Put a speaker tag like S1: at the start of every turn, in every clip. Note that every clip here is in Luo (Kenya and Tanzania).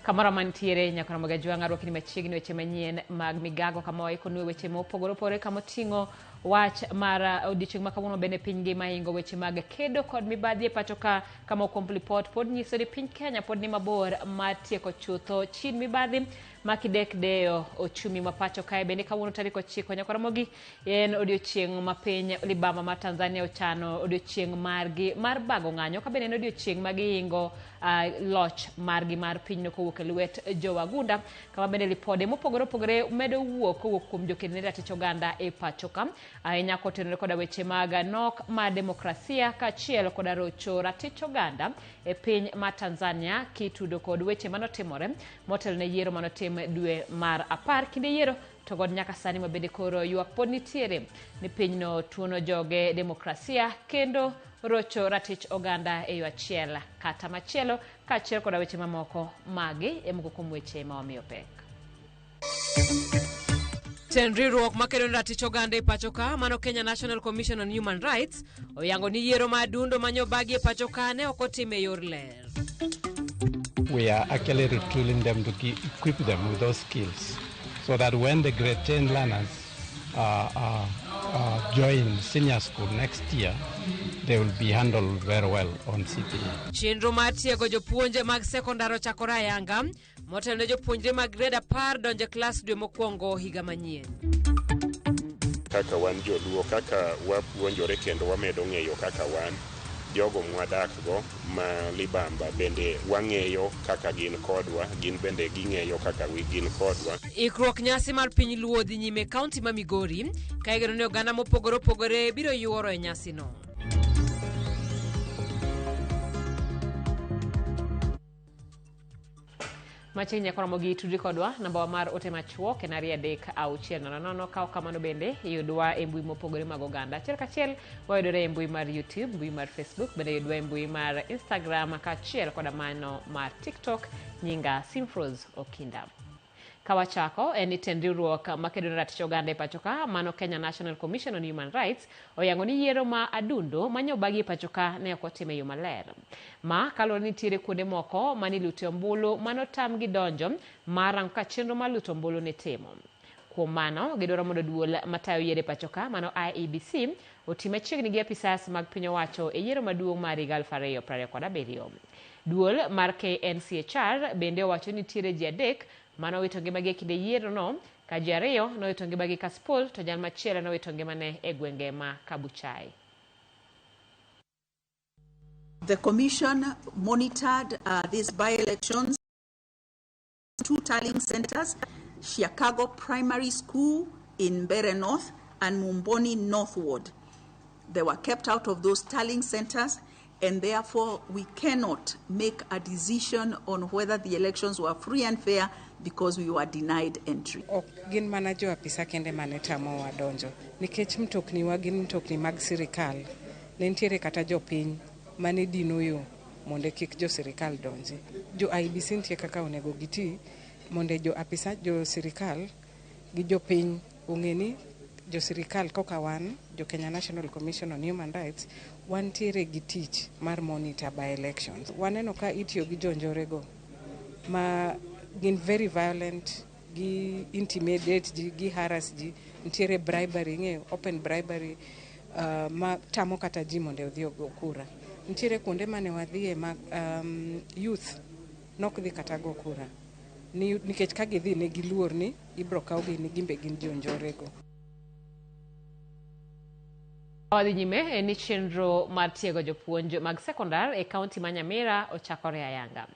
S1: Kamoro mantiere nyaka Ramogi Ajwang' arwakni machiegni weche manyien mag migago kama waikonue weche mopogore opogore kama oting'o wach mar odiochieng' ma kawuono bende piny ngima ingo weche mag kedo kod mibadhi e pacho ka kama okomb lipot pod nyiso ni piny Kenya pod ni mabor mar tieko chutho chin mibadhi ma kidek deyo ochumi ma pacho kae. Bende kawuono tarik 9 nyaka Ramogi en odiochieng' ma piny libamba mar Tanzania ochano odiochieng' margi mar bago ng'anyo ka bende en odiochieng' ma giingo loch margi mar pinyno kowuok e lwet jowagunda, kama bende lipode mopogore opogore medo wuok kowuok kuom joked ne ratich oganda e pacho ka, ahinya kotenore koda weche mag nok mar demokrasia kaachiel koda rocho ratich oganda e piny mar Tanzania kitudo kod weche manotimore motelo ne yiero manotim dwe mar 10 kinde yiero to kod nyaka sani ma bende koro ywak pod nitiere ni pinyno tuono joge demokrasia kendo rocho ratich oganda e yo achiel kata machielo kaachiel koda weche mamoko. Magi e moko kuom weche ma wamiyo pek. Tend riwruok makedo ne ratich oganda e pacho ka mano Kenya National Commission on Human Rights oyango ni yiero ma adundo manyobagi e pacho ka ne ok otim e yor ler.
S2: We are actually retooling them to equip them with those skills so that when the grade 10 learners join senior school next year, they will be handled very well on CPE.
S1: Chenro mar tiego jopuonje mag sekondar ochakore ayanga motelo ne jopuonjre mag grade 10 donjo e klas dwe mokwongo higa manyien.
S3: Kaka wan joluo, kaka wapuonjore kendo wamedo ng'eyo kaka wan jogo mwadak go ma libamba bende wang'eyo kaka gin kodwa, gin bende ging'eyo kaka gin kodwa.
S1: Ikruok nyasi mar piny Luo dhi nyime e kaunti ma Migori ka igeno ni oganda mopogore opogore biro yuoro e nyasino. Machiegni nyaka romo gi tudri kodwa namba wa mar ote machuok en 23600. Kaw kamano bende iyudwa e mbui mopogore mag oganda. Achiel kachiel wayudore e mbui mar YouTube, mbui mar Facebook, bende yudwa e mbui mar Instagram kaachiel koda mano mar TikTok. Nyinga Simfrose Okinda. Kawachako en ni tend riwruok makedo ne ratich oganda e pacho ka mano Kenya National Commission on Human Rights oyango ni yiero ma adundo manyobagi e pacho ka ne ok otim e yo maler. Ma kaluwore ni nitiere kuonde moko manilute ombulu manotamgi donjo mar rango ka chenro mar luto ombulu nitimo. Kuom mano, gidwaro mondo duol matayo yiero e pacho ka mano IEBC oti machiegni gi apisas mag piny owacho e yiero maduong' mar higa 2027. Duol mar KNCHR bende owacho ni nitiere ji 3 manowito ngimagi e kinde yiero no, ka ji 2 nowito ngimagi Kasipul to jal machielo nowito ngimane e gwenge ma Kabuchai.
S4: The commission monitored these by-elections, 2 tallying centers, Chicago Primary School in Mbeere North and Mumboni North Ward. They were kept out of those tallying centers, and therefore we cannot make a decision on whether the elections were free and fair because we were denied entry.
S5: Ok gin mana jo apisa kende mane tamowa donjo, nikech mtokniwa gin mtokni mag sirikal. Ne nitiere kata jopiny mane dino yo mondo kik jo sirikal donji. Jo IEBC nitie kaka onego giti mondo jo apisa, jo sirikal gi jopiny ong'e ni jo sirikal kaka wan, jo Kenya National Commission on Human Rights, wantiere gi tich mar monitor by elections. Waneno ka itiyo gi jonjorego ma gin very violent, gi intimidate ji, gi harass ji, nitiere bribery, ing'eyo, open bribery ma tamo kata ji mondo odhi ogo kura. Nitiere kuonde mane wadhiye ma youth nok dhi kata go kura. Nikech ka gidhi ne giluor ni ibro kawgi ni gimbe gin jonjorego.
S1: Wadhi nyime en ni chenro mar tiego jopuonj mag sekondar e kaunti ma Nyamira ochakore ayanga.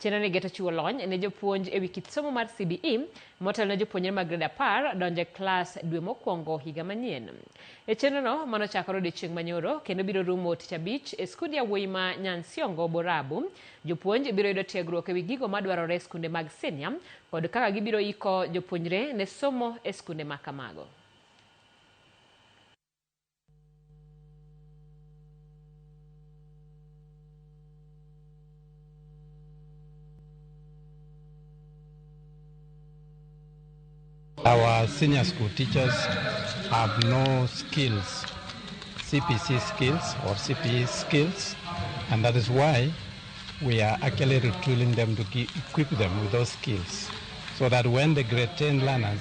S1: Chenro ni geto chiwo lony ne jopuonj e wi kit somo mar CBE motelo ne jopuonjre mag grade 10 donjo e klas dwe mokwongo higa manyien. E chenro no manochakore odiochieng' manyoro kendo biro rumo tich abich e skund yawuoyi ma Nyansiongo Borabu. Jopuonj biro yudo tiegruok e wi gigo madwarore e skunde mag senior kod kaka gibiro iko jopuonjre ne somo e skunde ma kamago.
S2: Our senior school teachers have no skills, CPC skills or CPE skills, and that is why We are actually retooling them to equip them with those skills so that when the grade 10 learners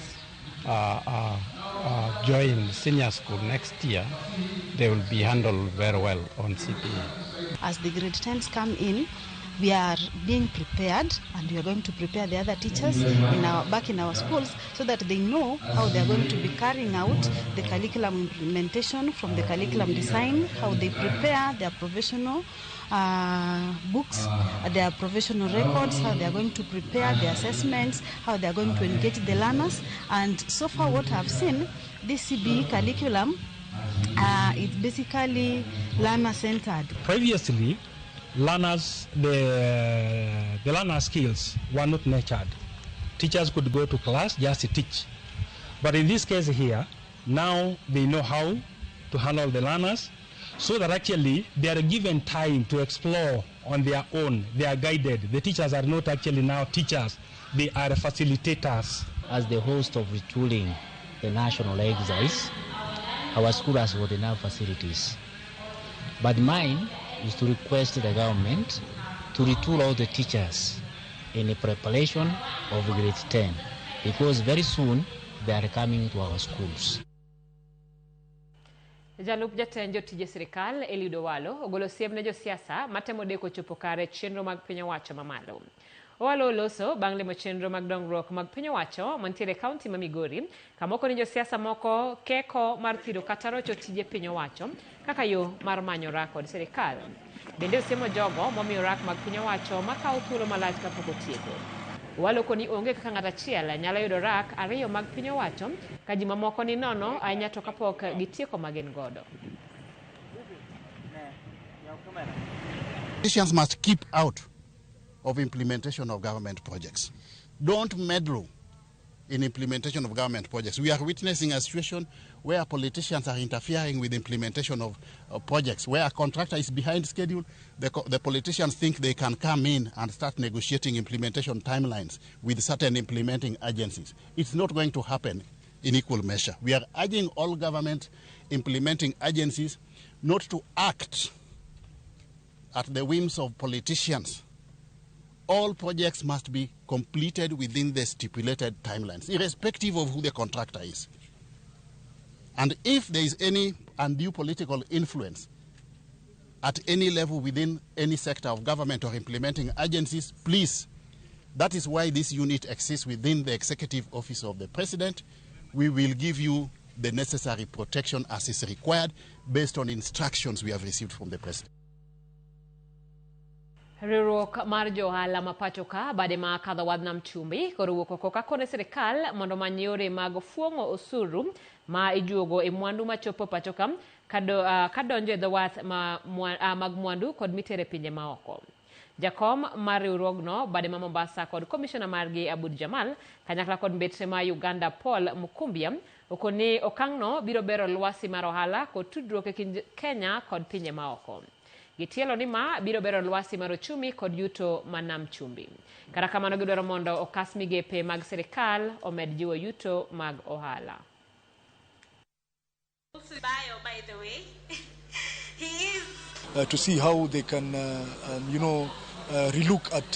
S2: join senior school next year, they will be handled very well on CBE.
S6: As the grade 10s come in, we are being prepared, and we are going to prepare the other teachers back in our schools so that they know how they are going to be carrying out the curriculum implementation from the curriculum design, how they prepare their professional books, their professional records, how they are going to prepare their assessments, how they are going to engage the learners. And so far what I've seen, this CBE curriculum is basically learner-centered.
S7: Previously, learners, the learner skills were not nurtured. Teachers could go to class just to teach. But in this case here, now they know how to handle the learners, so that actually they are given time to explore on their own. They are guided. The teachers are not actually now teachers. They are facilitators.
S8: As the host of retooling the national exercise, our school has got enough facilities. But mine is to request the government to retool all the teachers in the preparation of grade 10, because very soon they are coming to our schools.
S1: Jalup jatend jotije sirikal Eliud Owalo ogolo siem ne josiasa matemo deko chopo kare chenro mag piny owacho mamalo. Owalo oloso bang' limo chenro mag dongruok mag piny owacho mantiere e kaunti ma Migori, kamoko ni josiasa moko keko mar thiro kata rocho tije piny owacho kaka yo mar manyo rak kod sirikal. Bende osiemo jogo momiyo rak mag piny owacho makawo thuolo malach kapok otieko. Owalo koni onge kaka ng'at achiel nyalo yudo rak ariyo mag piny owacho ka ji mamoko ni nono ahinya to kapok gitieko ma gin godo.
S9: Politicians must keep out of implementation of government projects. Don't meddle in implementation of government projects. We are witnessing a situation where politicians are interfering with implementation of projects, where a contractor is behind schedule, the politicians think they can come in and start negotiating implementation timelines with certain implementing agencies. It's not going to happen in equal measure. We are urging all government implementing agencies not to act at the whims of politicians. All projects must be completed within the stipulated timelines, irrespective of who the contractor is. And if there is any undue political influence at any level within any sector of government or implementing agencies, please, that is why this unit exists within the Executive Office of the President. We will give you the necessary protection as is required based on instructions we have received from the President.
S1: Riwruok mar johala ma pacho ka bade ma kadho wadh nam chumbi koro wuok oko kakone sirikal mondo omany yore mag fuong'o osuru ma ijuogo e mwandu machopo pacho ka kadonjo e dho wath mag mwandu kod mitere pinje maoko. Jakom mar riwruogno bade ma Mombasa kod komishona margi Abud Jamal kanyakla kod mbetre ma Uganda Paul Mukumbia okoni okang'no biro bero lwasi mar ohala kod tudruok e kind Kenya kod pinje maoko. Gitielo ni ma biro bero lwasi mar ochumi kod yuto ma nam chumbi. Kata kamano gidwaro mondo okas migepe mag sirikal omed jiwo yuto mag ohala.
S10: Bio, by the way. He is
S11: to see how they can, relook at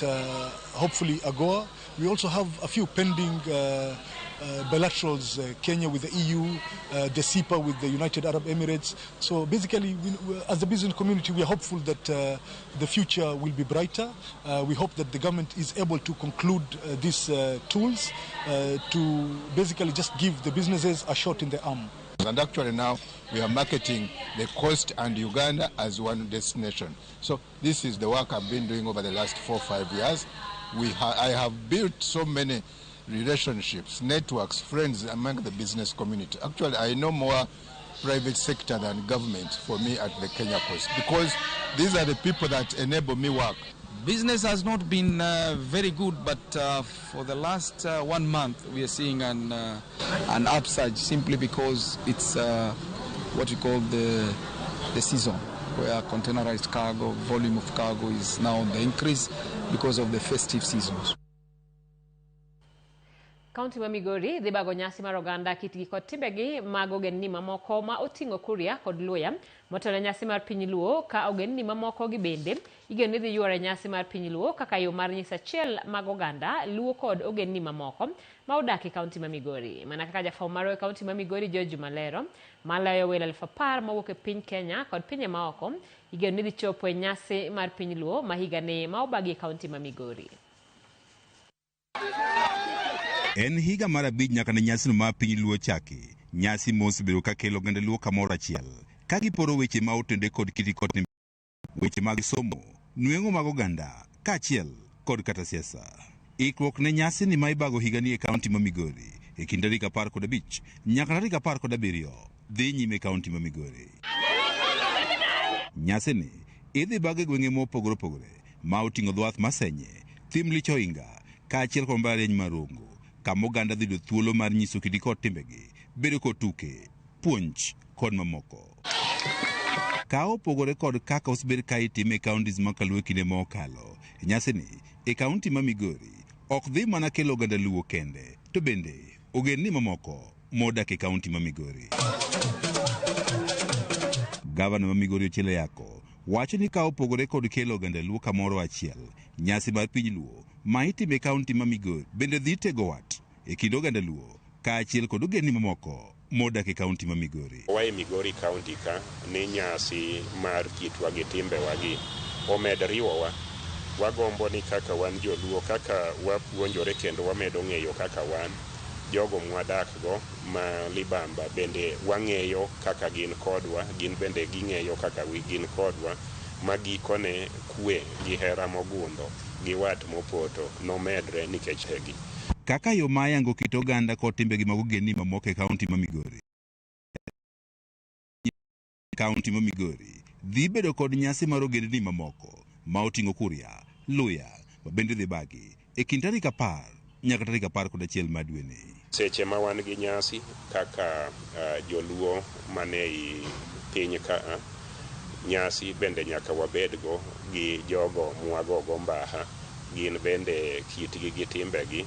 S11: hopefully AGOA. We also have a few pending bilaterals, Kenya with the EU, the CEPA with the United Arab Emirates. So basically, we, as the business community, we are hopeful that the future will be brighter. We hope that the government is able to conclude these tools to basically just give the businesses a shot in the arm.
S12: And actually now we are marketing the coast and Uganda as one destination. So this is the work I've been doing over the last 4 or 5 years. I have built so many relationships, networks, friends among the business community. Actually, I know more private sector than government for me at the Kenya Coast, because these are the people that enable me work.
S13: Business has not been very good, but for the last 1 month we are seeing an upsurge, simply because it's what you call the season, where containerized cargo, volume of cargo is now on the increase because of the festive seasons.
S1: Kaunti ma Migori dhi bago nyasi mar oganda kitgi kod timbegi mag ogendni mamoko ma oting'o Kuria kod Luya motelo ne nyasi mar piny Luo ka ogendni mamoko gi bende igeno ni dhi yuoro e nyasi mar piny Luo kaka yo mar nyiso achiel mag oganda Luo kod ogendni mamoko ma odak e kaunti ma Migori. Mana kaka jafwambo marwa e kaunti ma Migori George Juma lero, maloyo welo 10,000 mawuok e piny Kenya kod pinje maoko igeno ni dhi chopo e nyasi mar piny Luo ma higani ma obagi e kaunti ma Migori.
S14: En higa mar abich nyaka ne nyasino mar piny Luo chaki. Nyasi mosebedo ka kelo oganda Luo kamoro achiel ka giporo weche ma otende kod kiti kod timbe, weche mag somo, nweng'o mag oganda kaachiel kod kata siasa. Ikruok ne nyasi ni ma ibago higani e kaunti ma Migori e kind tarik 15 nyaka tarik 17 dhi nyime e kaunti ma Migori. Nyasi ni idhi bag e gwenge mopogore opogore ma oting'o dho wath Masenye, thim Lich Ohinga kaachiel kod mbalariany mar Rongo, kama oganda dhi yudo thuolo mar nyiso kidi kod timbegi, bedo kod tuke, puonj kod mamoko. Ka opogore kod kaka osebed ka itime e counties ma Kaluo e kinde ma okalo, nyasini e kaunti ma Migori ok dhi mana kelo oganda Luo kende, to bende ogendni mamoko modak e kaunti ma Migori. Gavana ma Migori Ochieng Ayako wacho ni ka opogore kod kelo oganda Luo kamoro achiel, nyasi mar piny Luo ma itimo e kaunti ma Migori bende dhi tego wat e kind oganda Luo kaachiel kod ogendni mamoko modak e kaunti ma Migori.
S3: Wa e Migori County ka ni nyasi mar kitwa gi timbewa gi omed riwowa. Wagombo ni kaka wan joluo, kaka wapuonjore kendo wamedo ng'eyo kaka wan jogo mwadak go ma libamba bende wang'eyo kaka gin kodwa, gin bende ging'eyo kaka gin kodwa, ma gikone kwe gi hera mogundho gi wat mopoto nomedre nikech gi.
S14: Kaka yo ma yango kit oganda kod timbegi mag ogendni mamoko e kaunti ma Migori. Kaunti ma Migori dhi bedo kod nyasi mar ogendni mamoko ma oting'o Kuria, Luya ma bende dhi bagi e kind tarik 10 nyaka tarik 11 mar dweni.
S3: Seche ma wan gi nyasi kaka joluo mane i piny ka, nyasi bende nyaka wabedgo gi jogo mwagogo mbaha, gin bende kitgi gi timbegi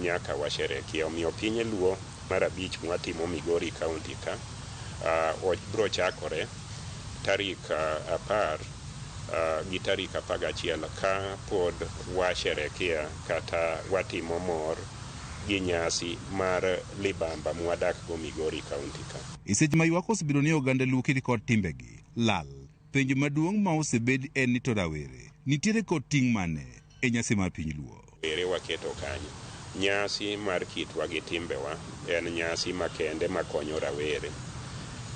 S3: nyaka washerekie. Omiyo piny Luo mar abich mwatimo Migori County ka bro chakore tarik 10 gi tarik 11 ka pod washerekea kata watimo mor gi nyasi mar libamba mwadak go Migori County ka.
S14: E seche ma ywak osebedo ni oganda Luo kit kod timbegi lal, penjo maduong' ma osebed en ni to rawere nitiere kod ting' mane e nyasi mar piny Luo.
S3: Rawere waketo kanyo. Nyasi mar kitwa gi timbewa en nyasi makende makonyo rawere.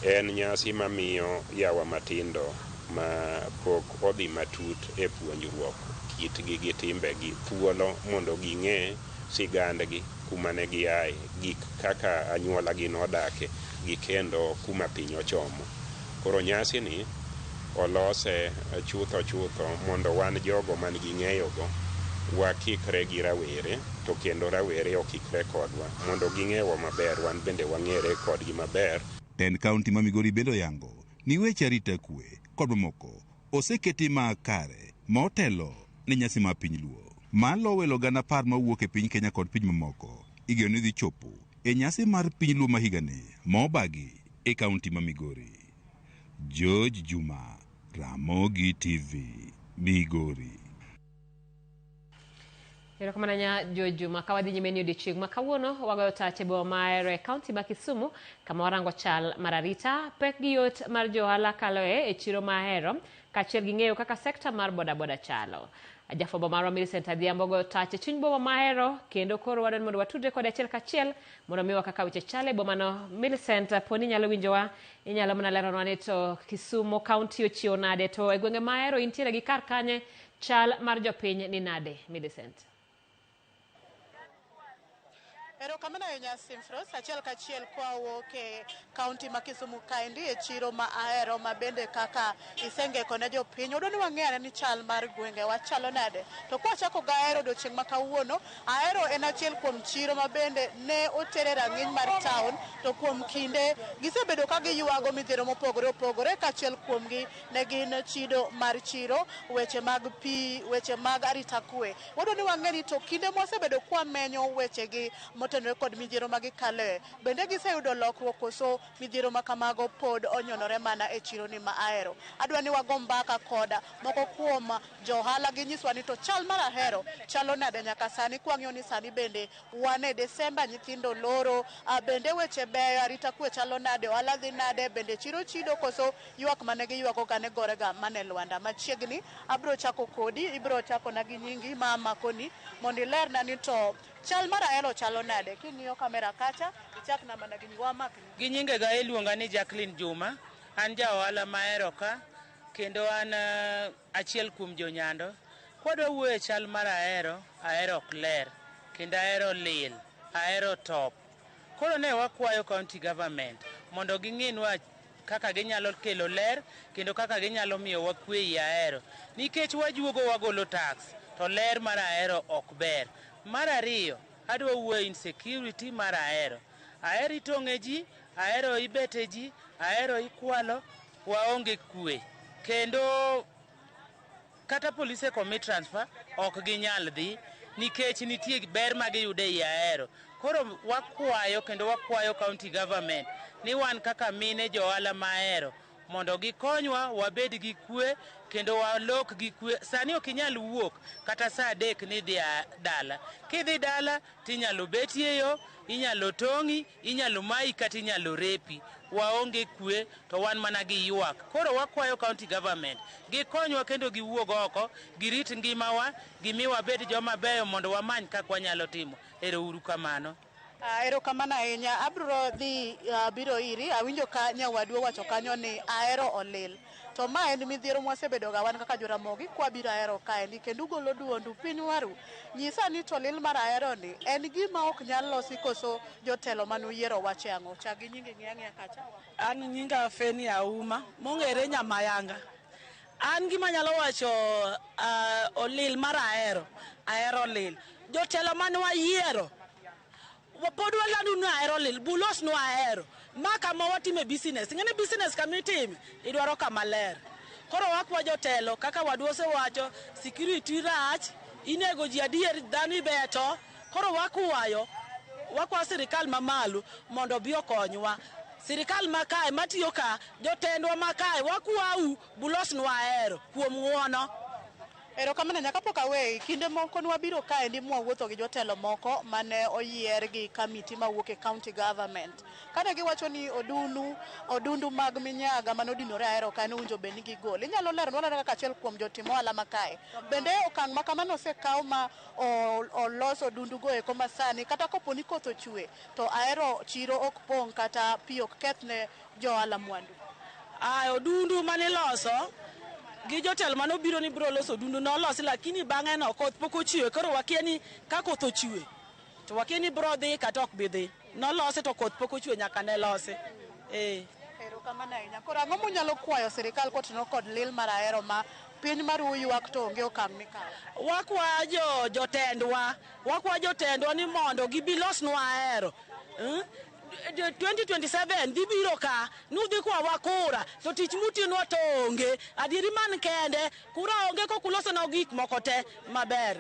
S3: En nyasi mamiyo yawa matindo ma pok odhi matut e puonjruok kitgi gi timbegi thuolo mondo ging'e sigandgi, kuma ne giaye, gik kaka anyuola gi nodake gi kendo kuma piny ochomo. Koro nyasi ni olose chutho chutho mondo wan jogo man gi ng'eyogo wakikre gi rawere to kendo rawere okikre kodwa mondo ging'ewa maber, wan bende wang'ere kodgi maber.
S14: Tend kaunti ma Migori bende oyango ni weche arita kwe kod mamoko oseketi ma kare ma otelo ne nyasi mar piny Luo. Malo welo gana 10 mawuok e piny Kenya kod piny mamoko igeno ni dhi chopo e nyasi mar piny Luo ma higani ma obagi e kaunti ma Migori. George Juma, Ramogi TV, Migori.
S1: Erokamano nya George Juma. Ka wadhi nyime ni odiochieng' ma kawuono wagoyo tach e boma ma Ahero e kaunti ma Kisumu kama warango chal mar arita, pek gi yot mar jo ohala kaloe e chiro ma Ahero kaachiel gi ng'eyo kaka sekta mar bodaboda chalo. Jafwambo marwa Millicent Adhiambo goyo tach e chuny boma ma Ahero kendo koro wadwaro ni mondo watudre kode achiel kachiel mondo miwa kaka weche chalo e bomano. Millicent, poni inyalo winjowa, inyalo mana leronwa ni to Kisumu kaunti ochiewo nade, to e gwenge ma Ahero intiere gi kar kanye, chal mar jopiny ni nade, Millicent?
S15: Erokamano ahinya Simfros, achiel kachiel kwawuok e kaunti ma Kisumu kaendi e chiro ma Ahero ma bende kaka isengeko ne jopiny. Wadwa ni wang'e ane ni chal mar gwengewa chalo nade. To kwachako gi Ahero odiochieng' ma kawuono, Ahero en achiel kuom chiro ma bende ne otere rang'iny mar town, to kuom kinde gisebedo ka giywago midhiero mopogore opogore, kaachiel kuomgi ne gin chido mar chiro, weche mag pi, weche mag arita kwe. Wadwa ni wang'e ni to kinde mwasebedo kwamenyo wechegi motenore kod midhiero ma gikale. Bende giseyudo lokruok koso midhiero ma kamago pod onyonore mana e chironi ma Ahero. Adwa ni wago mbaka kod moko kuom jo ohala ginyiswa ni to chal mar Ahero chalo nade nyaka sani kwang'iyo ni sani bende wan e Desemba nyithindo loro, bende weche beyo, arita kwe chalo nade, ohala dhi nade, bende chiro chido koso ywak mane giywago ga ne gorega mana e lwanda. Machiegni abiro chako kodi, ibiro chako na gi nyingi ma amakoni mondo ilerna ni to chal mar Ahero chalo nade. King'iyo kamera kacha, ichakna mana gi nyingi, wamakni.
S16: Gi nyingega iluonga ni Jacqueline Juma, an ja ohala mahero ka, kendo an achiel kuom jonyando. Kwadwa wuoyo e chal mar Ahero, Ahero ok ler, kendo Ahero lil, Ahero top. Koro ne wakwayo county government mondo ging'inwa kaka ginyalo kelo ler kendo kaka ginyalo miyo wakwe ei Ahero. Nikech wajuogo wagolo tax, to ler mar Ahero ok ber. Mar ariyo, adwa wuoyo insecurity mar Ahero. Ahero itong'e ji, Ahero ibete ji, Ahero ikwalo, waonge kwe. Kendo kata polise komi transfer ok ginyal dhi nikech nitie ber ma giyudo ei Ahero. Koro wakwayo kendo wakwayo county government ni wan kaka mine jo ohala ma Ahero mondo gikonywa wabed gi kwe kendo walok gi kwe. Sani ok inyal wuok kata saa 3 ni idhi dala. Kidhi dala tinyalo betie yo, inyalo tong'i, inyalo mayi kata inyalo repi. Waonge kwe to wan mana gi ywak. Koro wakwayo county government gikonywa kendo giwuog oko, girit ngimawa, gimi wabed joma beyo mondo wamany kaka wanyalo timo. Ero uru kamano.
S15: Erokamano ahinya. Abiro dhi biro iri. Awinjo ka nyawadu owacho kanyo ni Ahero olil. To ma en midhiero mwasebedo ga wan kaka Joramogi kwabiro Ahero kaendi kendo ugolo duondu piny waru. Nyisa ni to lil mar Ahero ni en gima ok nyal losi koso jotelo manuyiero wache ang'o? Chak gi nyingi ng'iya ng'iya kacha.
S17: An nyinga Feni Auma, mong'ere Nyamayanga. An gima anyalo wacho olil mar Ahero, Ahero lil. Jotelo mane wayiero pod walando ni Ahero lil, bulosnwa Ahero. Ma kama watime business. Ing'eni business kama itime, idwaro kama ler. Koro wakwa jotelo kaka wadu osewacho, security rach, inego ji adier, dhano ibeto. Koro wakwayo sirikal mamalo mondo obi okonywa. Sirikal makae matiyo ka, jotendwa makae, wakwau bulosnwa Ahero kuom ng'uono.
S15: Erokamano nyaka pok aweyi. Kinde moko nwabiro kaendi mwawuotho gi jotelo moko mane oyier gi kamiti mawuok e county government. Kane giwacho ni odundu mag minyaga mane odinore Ahero kae nowinjo bed ni gigol. Inyalo leronwa alera kaka achiel kuom jotim ohala makae. Bende okang' ma kamano osekaw ma olos odundu go eko masani kata kopo ni koth ochwe to Ahero chiro ok pong' kata pi ok keth ne jo ohala mwandu.
S17: Odundu maniloso gi jotelo manobiro ni biro loso odundu nolosi, lakini bang'e no koth pok ochwe. Koro wakia ni ka koth ochwe to wakia ni biro dhi kata ok bi dhi. Nolose to koth pok ochwe nyaka ne lose.
S15: Erokamano ahinya. Koro ang'o munyalo kwayo sirikal kotenore kod lil mar Ahero ma piny maru ywak to onge okang' mikawo?
S17: Wakwa jotendwa, wakwa jotendwa ni mondo gibi losnwa Ahero. 2027 dhi biro ka nudhi kwawa kura to tich mutinwa to onge. Adieri man kende kura onge kokulosona gik moko te maber.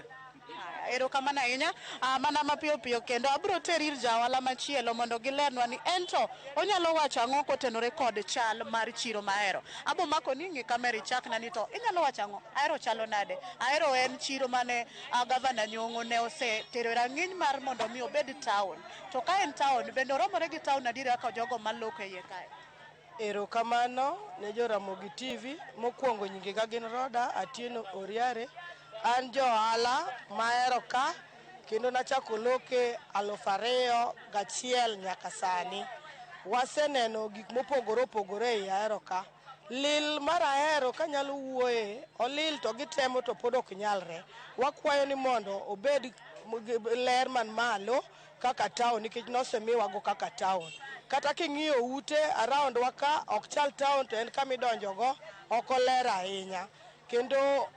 S15: Erokamano ahinya. Mana mapiyo piyo kendo abiro teri ir ja ohala machielo mondo gilernwa ni ento onyalo wacho ang'o kotenore kod chal mar chiro ma Ahero. Abo mako ni ng'i kamera ichakna ni to inyalo wacho ang'o? Ahero chalo nade? Ahero en chiro mane gavana Nyong'o ne osetero e rang'iny mar mondo mi obed town. To ka en town bende oromore gi town adier kaka jogo maloko e iye kae?
S18: Erokamano ne Joramogi TV. Mokwongo nyingega gin Roda Atieno Oriare. An jo ohala mahero ka kendo nachako loke 2001 nyaka sani. Waseneno gik mopogore opogore ei Ahero ka. Lil mar Ahero kanyalo wuoye, olil to gitemo to pod ok nyalre. Wakwayo ni mondo obed ler man malo kaka town nikech nosemiwago kaka town. Kata king'iyo ute around wa ka ok chal town to en kama idonjogo ok oler ahinya. Kendo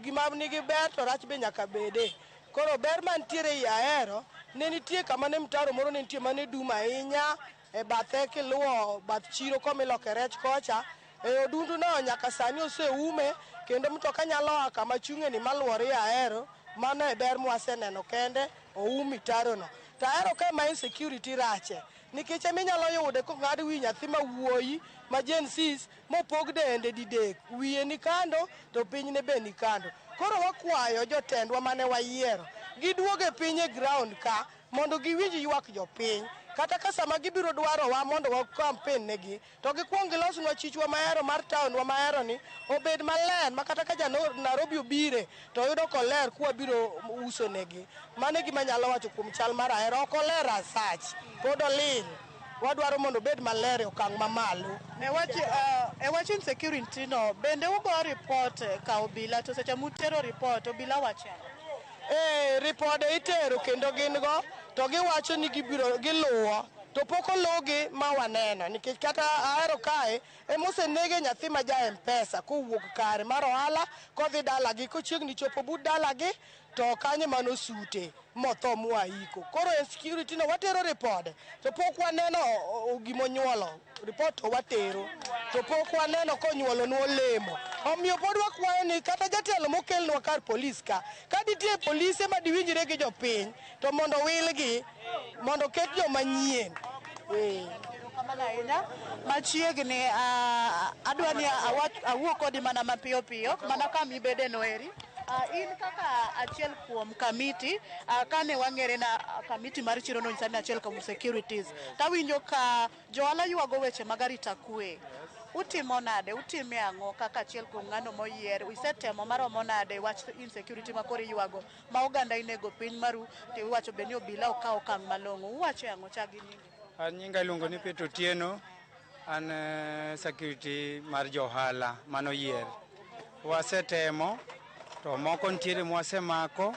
S18: gima nigi ber to rach be nyaka bede. Koro ber mantiere ei Ahero, ne nitie kama ne mtaro moro ne nitie mane dum ahinya e bathe kiluwo bath chiro komiloke rech kocha. E odundu no nyaka sani oseume kendo mtoka nyalo a kama chung'e ni maluore Ahero. Mano e ber mwaseneno kende, oum mitaro no. To Ahero ka ema insecurity rache nikech eminyalo yude kong'ad wi nyathi ma wuoyi ma Gen Zs mopog dende didek, wiye ni kando to pinyne be ni kando. Koro wakwayo jotendwa mane wayiero giduog e piny e ground ka mondo giwinj ywak jopiny. Kata ka sama gibiro dwarowa mondo wa campaign negi, to gikwong gilosnwa chichwa mahero mar town wa mahero ni obed maler ma kata ka ja Nairobi obire to yudo koler kwabiro uso negi. Mano e gima anyalo wacho kuom chal mar Ahero. Ok oler as such, pod olil. Wadwaro mondo obed maler e okang' mamalo.
S15: E wach insecurity no, bende ugo report ka obila to seche mutero report, obila wacho ang'o?
S18: Ripode itero kendo gin go to giwacho ni gibiro giluwo to pok oluwgi ma waneno nikech kata Ahero kae emosenege nyathi ma ja M-Pesa kowuok kare mar ohala kodhi dalagi kochiegni chopo but dalagi to kanyo manosute motho mwaiko. Koro insecurity no watero ripode to pok waneno gimonyuolo. Report to watero to pok waneno konyuolonwa olemo. Omiyo pod wakwayo ni kata jatelo mokelnwa kar polis ka nitie polise madiwinjre gi jopiny to mondo wilgi mondo oket joma nyien.
S15: Erokamano ahinya. Machiegni adwa ni awuo kodi mana mapiyo piyo mana kama ibede no eri. In kaka achiel kuom kamiti, kane wang'ere na kamiti mar chiro nonyisa ni achiel kuom securities, tawinjo ka johala ywago weche mag arita kwe. Utimo nade? Utime ang'o kaka achiel kuom ng'ano moyier? Isetemo maromo nade wach insecurity ma koro iywago ma oganda inego piny maru to iwacho be ni obila ok kaw okang' malong'o. Uwacho ang'o? Chak gi nyingi.
S19: An nyinga iluongo ni Peter Otieno, an security mar johala manoyier. Wasetemo to moko nitiere mwasemako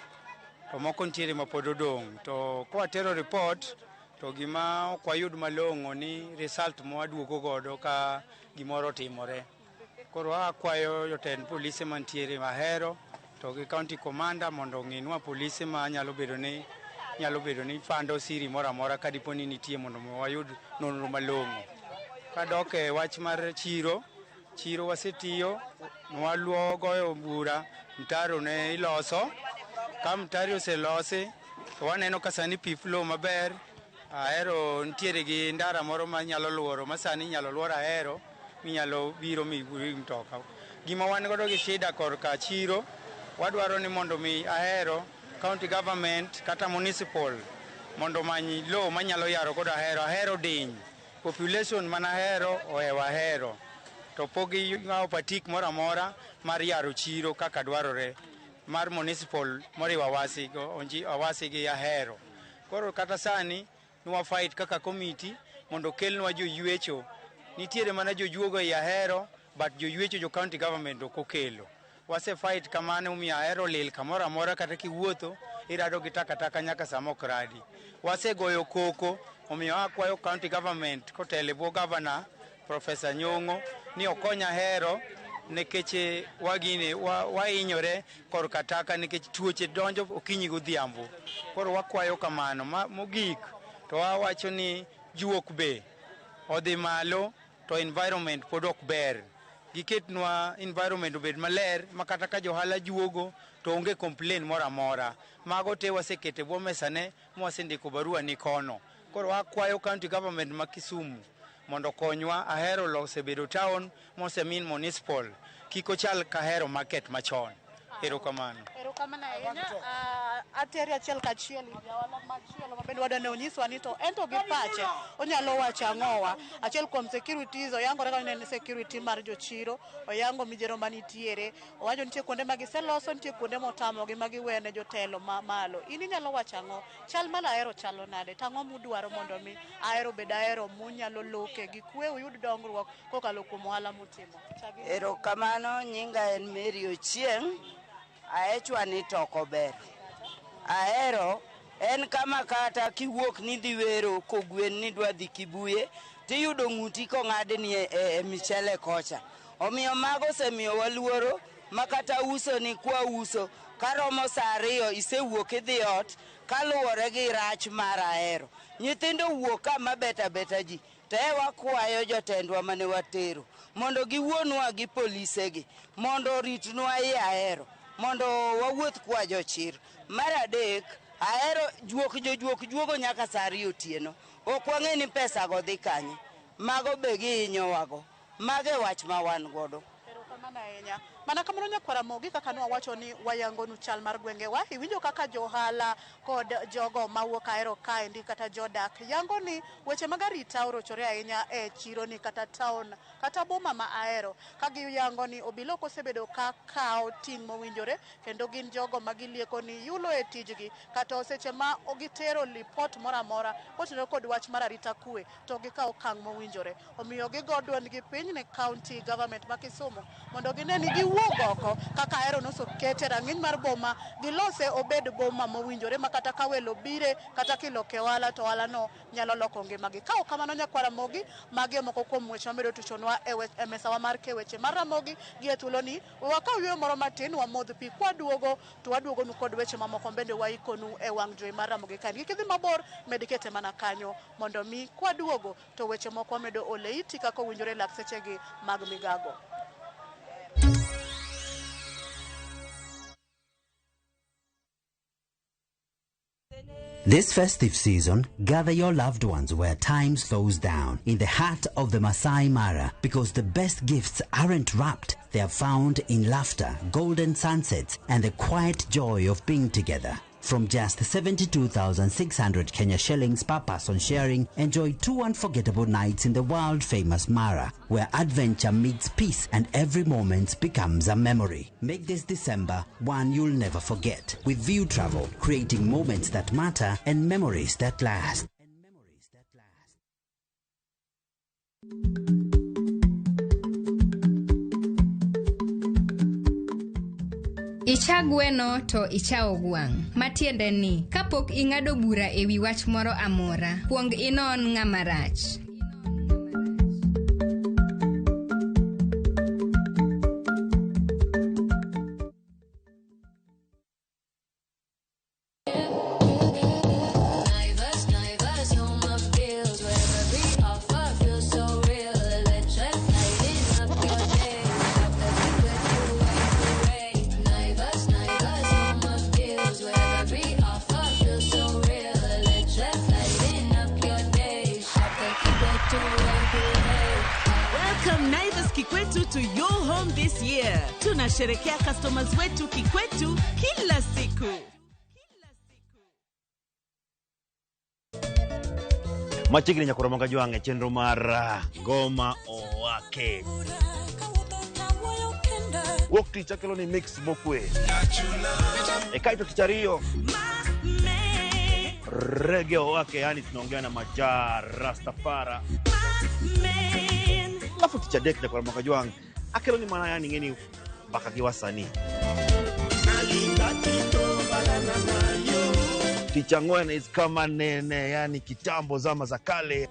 S19: to moko nitiere mapod odong'. To kwatero report to gima ok wayud malong'o ni result mwaduogo godo ka gimoro otimore. Koro akwayo jotend polise mantiere Ahero to gi county commander mondo ong'inwa polise ma nyalo bedo ni fando siri moro amora ka dipo ni nitie mondo wayud nonro malong'o. Kadok e wach mar chiro, chiro wasetiyo, nwaluo goyo bura, mtaro ne iloso. Ka mtaro oselosi to waneno ka sani pi flow maber. Ahero nitiere gi ndara moro ma nyalo luoro, ma sani inyalo luor Ahero minyalo biro mi mtoka. Gima wan godo gi shida korka chiro, wadwaro ni mondo mi Ahero county government kata municipal mondo omany lowo manyalo yaro godo Ahero. Ahero diny, population man Ahero ohewo Ahero to pok ging'awo patik moro amora mar yaro chiro kaka dwarore mar municipal moriwo Awasi gi Ahero. Koro kata sani nwa fight kaka committee mondo okelnwa joywecho. Nitiere mana jojuogo ei Ahero but joywecho jo county government ok okelo. Wase fight kamano omiyo Ahero lil kamoro amora kata kiwuotho irado gi takataka nyaka sama ok radi. Wasegoyo koko omiyo akwayo county government kotelo e bwo governor Professor Nyong'o ni okony Ahero nikech wagine wahinyore korka taka nikech tuoche donjo okinyi godhiambo. Koro wakwayo kamano. Mogik to wawacho ni juok be odhi malo to environment pod ok ber. Giketnwa environment obed maler ma kata ka johala juogo to onge complain moro amora. Mago te wasekete e bwo mesane mwasendiko barua ni kono. Koro wakwayo county government ma Kisumu mondo okonywa. Ahero osebedo town mosemin municipal, kik ochal ka Ahero market machon. Erokamano.
S15: Erokamano ahinya. Ateri achiel kachiel ir jaohala machielo ma bende wadwa ni onyiswa ni to en to gi pache onyalo wacho ang'owa. Achiel kuom securities oyangore ka en security mar jochiro, oyango mijero manitiere, owacho nitie kuonde ma giseloso, nitie kuonde motamogi ma giwene jotelo ma malo. In inyalo wacho ang'o? Chal mar Ahero chalo nade? To ang'o mudwaro mondo mi Ahero bed Ahero munyalo loke gi kwe uyud dongruok kokalo kuom ohala mutimo?
S20: Erokamano, nyinga en Mary Ochieng'. Aechwa ni to ok ober. Ahero en kama kata kiwuok ni dhi wero kogwen ni dwa dhi Kibuye tiyudo ng'uti kong'adni e michele kocha. Omiyo mago osemiyowa luoro ma kata uso ni kwa uso karomo saa 2 isewuok idhi ot kaluwore gi rach mar Ahero. Nyithindo wuok kama beta beta ji to e wakwayo jotendwa mane watero mondo giwuonwa gi polisegi mondo oritnwa i Ahero mondo wawuoth kwa jochir. Mar adek, Ahero juok jojuok juogo nyaka saa 2 otieno. Ok wang'e ni pesa go dhi kanye. Mago be gihinyowago. Mago e wach ma wan godo.
S15: Erokamano ahinya. Mana kamano nyakwar Ramogi kaka nwawacho ni wayangonu chal mar gwengewa. Iwinjo kaka johala kod jogo mawuok Ahero kaendi kata jodak yango ni weche mag arita orochore ahinya e chironi kata town kata boma ma Ahero. Ka giyango ni obila ok osebedo ka kawo ting' mowinjore kendo gin jogo ma gilieko ni yulo e tijgi kata seche ma gitero lipot moro amora kotenore kod wach mar arita kwe to gikawo okang' mowinjore. Omiyo gigo duondgi piny ne county government ma Kisumu mondo gine ni giwuog oko kaka Ahero nosekete rang'iny mar boma, gilose obed boma mowinjore ma kata ka welo bire kata kiloke ohala to ohala no nyalo loko ngimagi. Ka ok kamano nyakwar Ramogi, magi e moko kuom weche mamedo tuchonwa e mesawa mar weche mar Ramogi gi e thuoloni. We wakaw yueyo moro matin wamodh pi kwaduogo to waduogonu kod weche mamoko bende waikonu e wang' jowi mar Ramogi kaendi. Kik idhi mabor, med kete mana kanyo mondo mi kwaduogo to weche moko wamedo ole iti kaka owinjore lak sechegi mag migago.
S21: This festive season, gather your loved ones where time slows down, in the heart of the Masai Mara, because the best gifts aren't wrapped. They are found in laughter, golden sunsets, and the quiet joy of being together. From just 72,600 Kenya shillings per person sharing, enjoy 2 unforgettable nights in the world-famous Mara, where adventure meets peace and every moment becomes a memory. Make this December one you'll never forget. With View Travel, creating moments that matter and memories that last.
S22: Icha gweno to ichawo gwang'. Matiende ni, kapok ing'ado bura e wi wach moro amora, kuong inon ng'ama rach.
S23: Welcome Naivas Kikwetu to your home this year. Tunasherekea customers wetu Kikwetu kila siku.
S24: Machiegni nyakoro manga jwang' e chenro mar Ngoma Owake. Wuok tich akelo ni mix mokwe. E kaito tich ariyo Reggae Owake, yani tunaongea na Majaa Rastafara. Alafu tich adek nyakoro manga jwang' akelo ni mana yani ng'eni mbaka gi wasanii. Tich ang'wen is kama nene, yani kitambo zama za kale.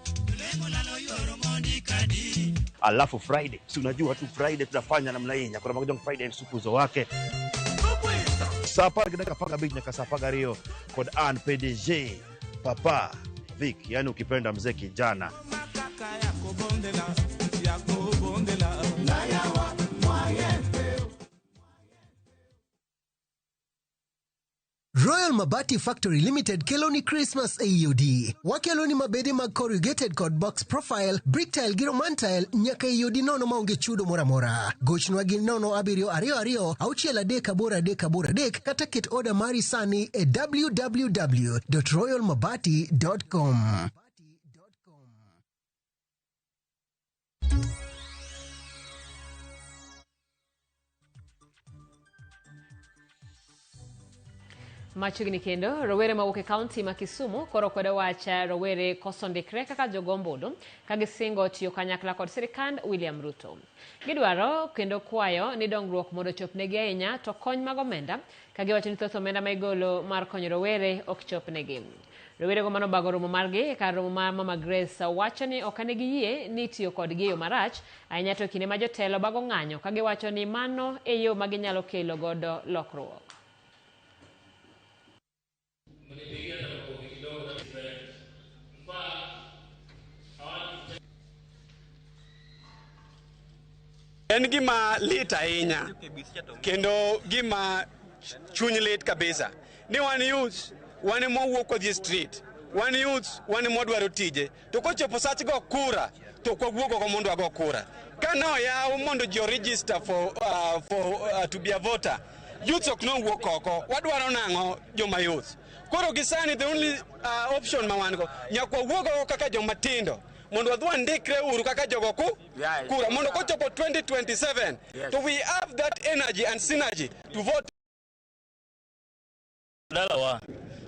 S24: Alafu Friday, si unajua tu Friday tunafanya namna hii. Nyakoro manga jwang' Friday ni supu zo wake. Saa apar gi dakika 15 nyaka saa 12 kod an PDG Papa Vic, yani ukipenda mzee kijana.
S25: Royal Mabati Factory Limited keloni Christmas AUD. Wakeloni mabede mag corrugated kod box profile, brick tile gi roman tile nyaka AUD nono maonge chudo moro amora. Gochnwa gi 0 7 2 2 6 3 8 3 8 3 kata ket oda mari sani e www.royalmabati.com.
S1: Machiegni kendo, rowere mawuok e kaunti ma Kisumu koro kwedo wach rowere koso ndikre kaka jogo ombulu ka gisingo tiyo kanyakla kod sirikand William Ruto. Gidwaro kendo kwayo ni dongruok mondo ochopnegi ahinya to kony mag omenda ka giwacho ni thoth omenda ma igolo mar konyo rowere ok chopnegi. Rowerego manobago romo margi e kar romo mar Mama Grace wacho ni ok ane giyie ni itiyo kodgi e yo marach ahinya to e kinde ma jotelo bago ng'anyo ka giwacho ni mano e yo ma ginyalo kelo godo lokruok.
S26: En gima lit ahinya kendo gima chuny lit kabisa ni wan youth Wan ema wawuok wadhi e street. Wan youths, wan ema wadwaro tije. To kochopo sach go kura, to ok wawuog oko mondo wago kura. Ka ne oyaw mondo ji register for to be a voter, youths ok nowuok oko. Wadwaro nang'o joma youths? Koro gi sani the only option ma wan go, nyaka wawuog oko kaka joma tindo mondo wadhi wandikre uru kaka jogo kura mondo kochopo 2027 to we have that energy and synergy to vote.
S2: Dalawa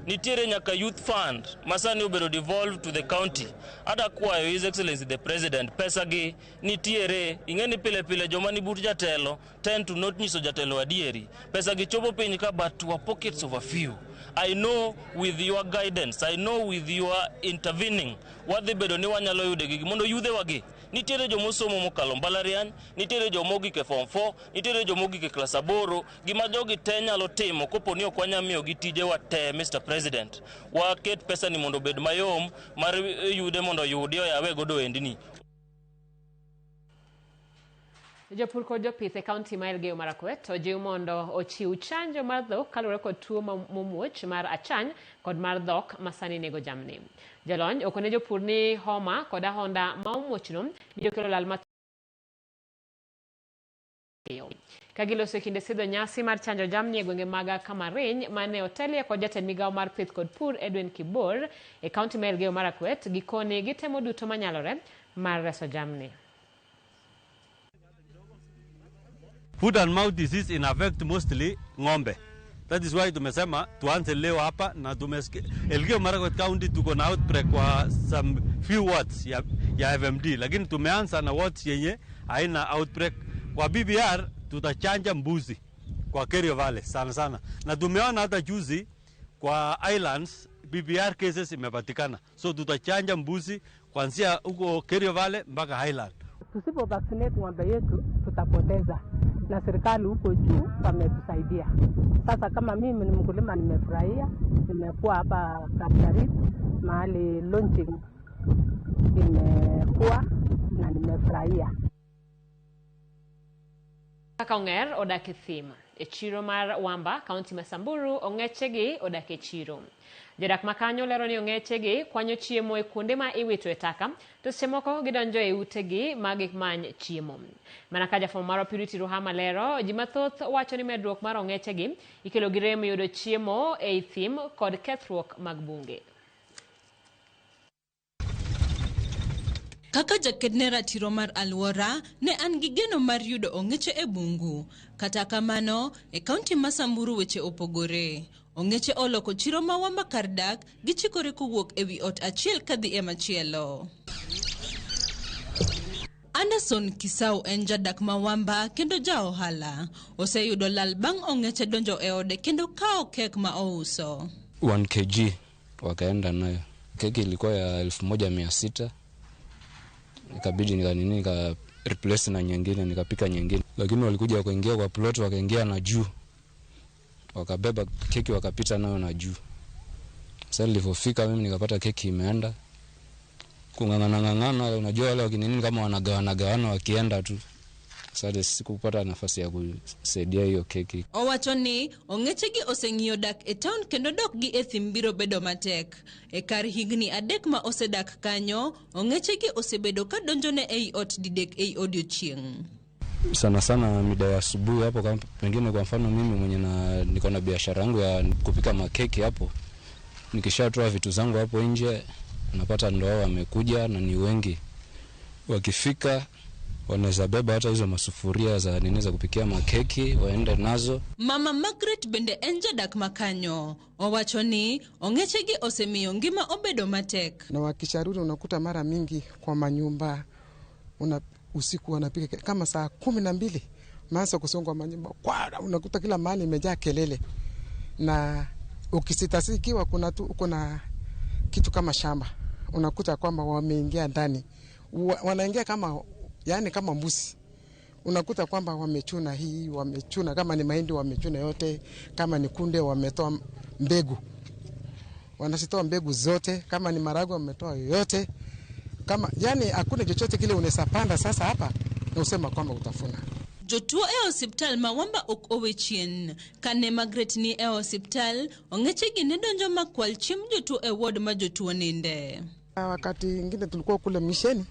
S2: nitiere nyaka youth fund ma sani obedo devolved to the county. Ada kwayo His Excellency the President, pesa gi nitiere. Ing'e ni pile pile joma ni but jatelo tend to not nyiso jatelo adieri. Pesa gi chopo piny ka, but to a pockets of a few. I know with your guidance, I know with your intervening, wadhi bedo ni wanyalo yudo gigi mondo yudhewa gi. Nitiere jomosomo mokalo mbalariany, nitiere jomogik e form 4, nitiere jomogik e klas 8. Gima jogi te nyalo timo kopo ni ok wanyal miyogi tijewa te, Mr. President, waket pesa ni mondo obed mayom mar yude mondo oyudi oyawe godo ohendni.
S1: Jopur kod jopith e kaunti ma Elgeyo Marakwet ojiw mondo ochiw chanjo mar dhok kaluwore kod tuo momuoch mar achany kod mar dhok ma sani nego jamni. Jolony okone jopur ni homa kod ahonda ma omuochno biro kelo lal mathoth. Ka giloso e kinde sidho nyasi mar chanjo jamni e gwenge mag Kamariny mane otelie kod jatend migawo mar pith kod pur Edwin Kibor e kaunti ma Elgeyo Marakwet, gikone gitemo duto manyalore mar reso jamni.
S4: Foot and mouth disease ina affect mostly ng'ombe. That is why tumesema tuanze leo hapa na tumesikia Elgeyo Marakwet County tuko na outbreak kwa some few wards ya FMD, lakini tumeanza na wards yenye haina outbreak. Kwa BBR tutachanja mbuzi kwa Kerio Valley sana sana, na tumeona hata juzi kwa islands BBR cases imepatikana, so tutachanja mbuzi kuanzia huko Kerio Valley mpaka Highland.
S5: Tusipo vaccinate ng'ombe yetu tutapoteza, na serikali huko juu wametusaidia. Sasa kama mimi ni mkulima, nimefurahia, nimekuwa hapa Kaptarit mahali launching imekuwa na nimefurahia.
S1: Kaka ong'er odak e thim. E chiro mar Wamba, kaunti ma Samburu, ong'echegi odak e chiro. Jodak ma kanyo lero ni ong'echegi kwanyo chiemo e kuonde ma iwito e taka, to seche moko gidonjo e utegi ma gimany chiemo. Mana ka jafwambo marwa Purity Ruhama lero, ji mathoth wacho ni medruok mar ong'echegi ikelo gi rem yudo chiemo ei thim kod kethruok mag bunge.
S6: Kaka jaked ne ratiro mar alwora, ne an gi geno mar yudo ong'eche e bungu. Kata kamano, e kaunti ma Samburu weche opogore. Ong'eche oloko chiro ma Wamba kar dak, gichikore kowuok e wi ot achiel kadhi e machielo. Anderson Kisau en jadak ma Wamba kendo ja ohala. Oseyudo lal bang' ong'eche donjo e ode kendo kawo kek ma ouso.
S7: 1 kg wakaenda nayo. Keki ilikuwa ya 1600, ikabidi nika nini, nika replace na nyingine, nikapika nyingine, lakini walikuja wakaingia kwa plot, wakaingia na juu, wakabeba keki wakapita nayo na juu. Sasa nilipofika mimi nikapata keki imeenda. Kung'ang'ana ng'ang'ana, unajua wale wakinini kama wanagawana gawana wakienda tu. Sasa sikupata nafasi ya kusaidia hiyo keki.
S6: Owacho ni ong'echegi oseng'iyo dak e town kendo dok gi e thim biro bedo matek. E kar higni 3 ma osedak kanyo, ong'echegi osebedo ka donjone ei ot didek ei odiochieng'.
S7: Sana sana mida ya asubuhi hapo, kama pengine kwa mfano mimi mwenye na niko na biashara yangu ya kupika makeki hapo, nikishatoa vitu zangu hapo nje napata ndo wao wamekuja na ni wengi. Wakifika wanaweza beba hata hizo masufuria za nini za kupikia makeki waende nazo.
S6: Mama Margaret bende en jadak makanyo. Owacho ni ong'echegi osemiyo ngima obedo matek.
S8: Na wakisharudi unakuta mara mingi kwa manyumba usiku wanapiga kama saa 12 maanza kusonga manyumba kwa, unakuta kila mahali imejaa kelele. Na ukisitasikiwa kuna kitu kama shamba, unakuta kwamba wameingia ndani, wanaingia kama, yani kama mbuzi. Unakuta kwamba wamechuna hii, wamechuna kama ni mahindi wamechuna yote, kama ni kunde wametoa mbegu, wanazitoa mbegu zote, kama ni maharagwe wametoa yote, kama yani hakuna chochote kile unaweza panda sasa hapa na usema kwamba utafuna.
S6: Jotuo e osiptal ma Wamba ok owe chien. Kane Margaret ni e osiptal, ong'echegi ne donjo ma kwal chiemb jotuo e ward ma jotuo ninde.
S8: Wakati ingine tulikuwa kule misheni,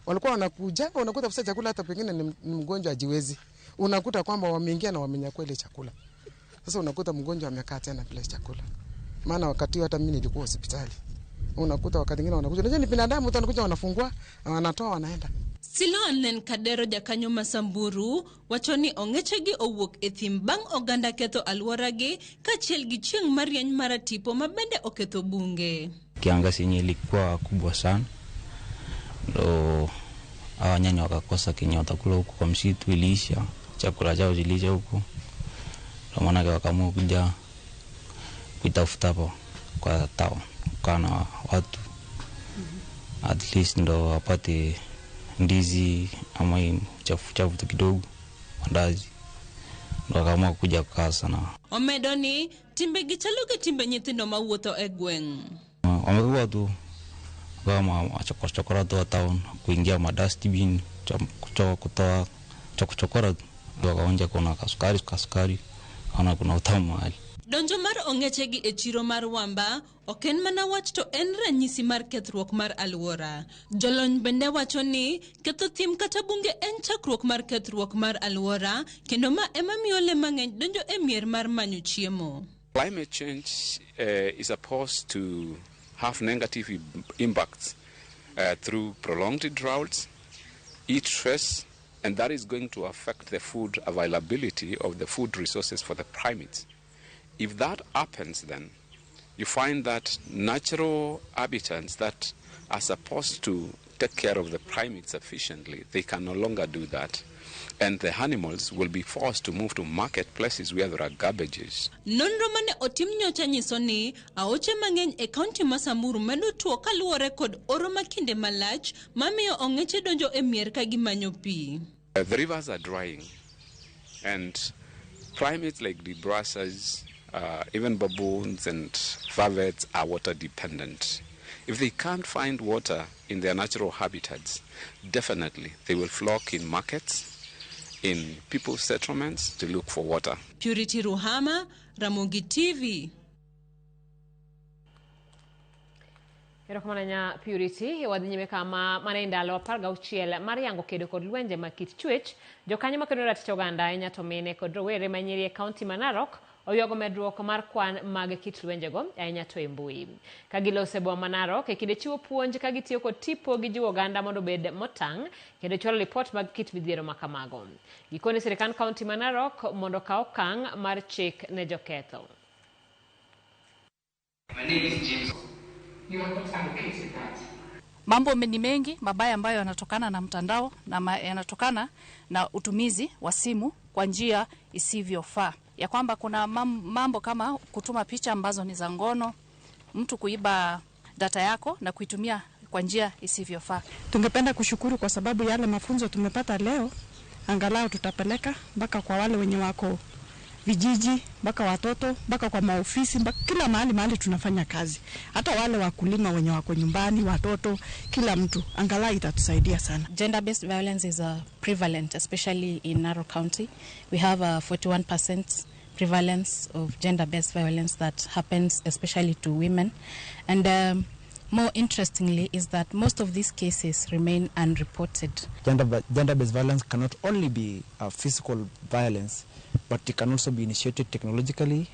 S8: walikuwa wanakuja unakuta kabisa chakula hata pengine ni mgonjwa ajiwezi, unakuta kwamba wameingia na wamenyakua ile chakula. Sasa unakuta mgonjwa amekaa tena bila chakula, maana wakati hata mimi nilikuwa hospitali, unakuta wakati mwingine wanakuja, unajua ni binadamu, wanakuja wanafungua, wanatoa, wanaenda.
S6: Siloan Kadero jakanyo ma Samburu wacho ni ong'echegi owuok e thim bang' oganda ketho alworagi kaachiel gi chieng' marieny maratipo ma bende oketho bunge.
S3: Kiangazi yenye ilikuwa kubwa sana, ndo hawa nyani wakakosa kenye watakula huku kwa msitu, iliisha chakula chao ziliisha huku, ndo maanake wakaamua kuja kuitafuta hapo kwa town, kukaa na watu at least ndo wapate ndizi ama hii chafu chafu tu kidogo, mandazi, ndo wakaamua kuja kukaa sana.
S6: Omedo ni timbegi chalo gi timbe nyithindo mawuotho e gweng'.
S3: Wamekuwa tu kama chokora tu wa town, kuingia madustbin, kutoa chokochokora tu, wakaonja kuna kasukari kasukari, kaona kuna utamu mahali.
S6: Donjo mar ong'echegi e chiro mar Wamba ok en mana wach to en ranyisi mar kethruok mar alwora. Jolony bende wacho ni ketho thim kata bunge en chakruok mar kethruok mar alwora kendo ma ema miyo le mang'eny donjo e mier mar manyo chiemo.
S9: Climate change is supposed to have negative impacts through prolonged droughts, heat stress, and that is going to affect the food availability of the food resources for the primates. If that happens, then you find that natural habitats that are supposed to take care of the primates efficiently, they can no longer do that. And the animals will be forced to move to marketplaces where there are garbages.
S6: Nonro mane otim nyocha nyiso ni aoche mang'eny e kaunti ma Samburu medo tuo kaluwore kod oro ma kinde malach mamiyo ong'eche donjo e mier ka gimanyo pi.
S9: The rivers are drying, and primates like the brasses, even baboons and vervets are water dependent. If they can't find water in their natural habitats, definitely they will flock in markets, in people's settlements to look for water.
S6: Purity Ruhama, Ramogi TV.
S1: Erokamano nya Purity, wadhi nyime kama mana e ndalo 16 mar yango kedo kod lwenje mag kit chwech, jokanyo makedo ratich oganda ahinya to mine kod rowere ma nyiri e kaunti ma Narok oywago medruok mar kwan mag kit lwenjego ahinya to e mbui. Ka giloso e boma ma Narok e kinde chiwo puonj ka gitiyo kod tipo gijiwo oganda mondo obed motang' kendo chwalo lipot mag kit midhiero ma kamago. Gikone sirikand kaunti ma Narok mondo okaw okang' mar chik ne joketho.
S10: My name is James. You are not advocating that.
S11: Mambo ni mengi mabaya ambayo yanatokana na mtandao na yanatokana na utumizi wa simu kwa njia isivyofaa. Ya kwamba kuna mambo kama kutuma picha ambazo ni za ngono, mtu kuiba data yako na kuitumia kwa njia isivyofaa.
S12: Tungependa kushukuru kwa sababu yale mafunzo tumepata leo, angalau tutapeleka mpaka kwa wale wenye wako vijiji, mpaka watoto, mpaka kwa maofisi, mpaka kila mahali tunafanya kazi. Hata wale wakulima wenye wako nyumbani, watoto, kila mtu, angalau itatusaidia sana.
S13: Gender-based violence is prevalent, especially in Narok County. We have a 41% prevalence of gender-based violence that happens especially to women. And more interestingly is that most of these cases remain unreported.
S27: Gender-based violence cannot only be physical violence, but it can also be initiated technologically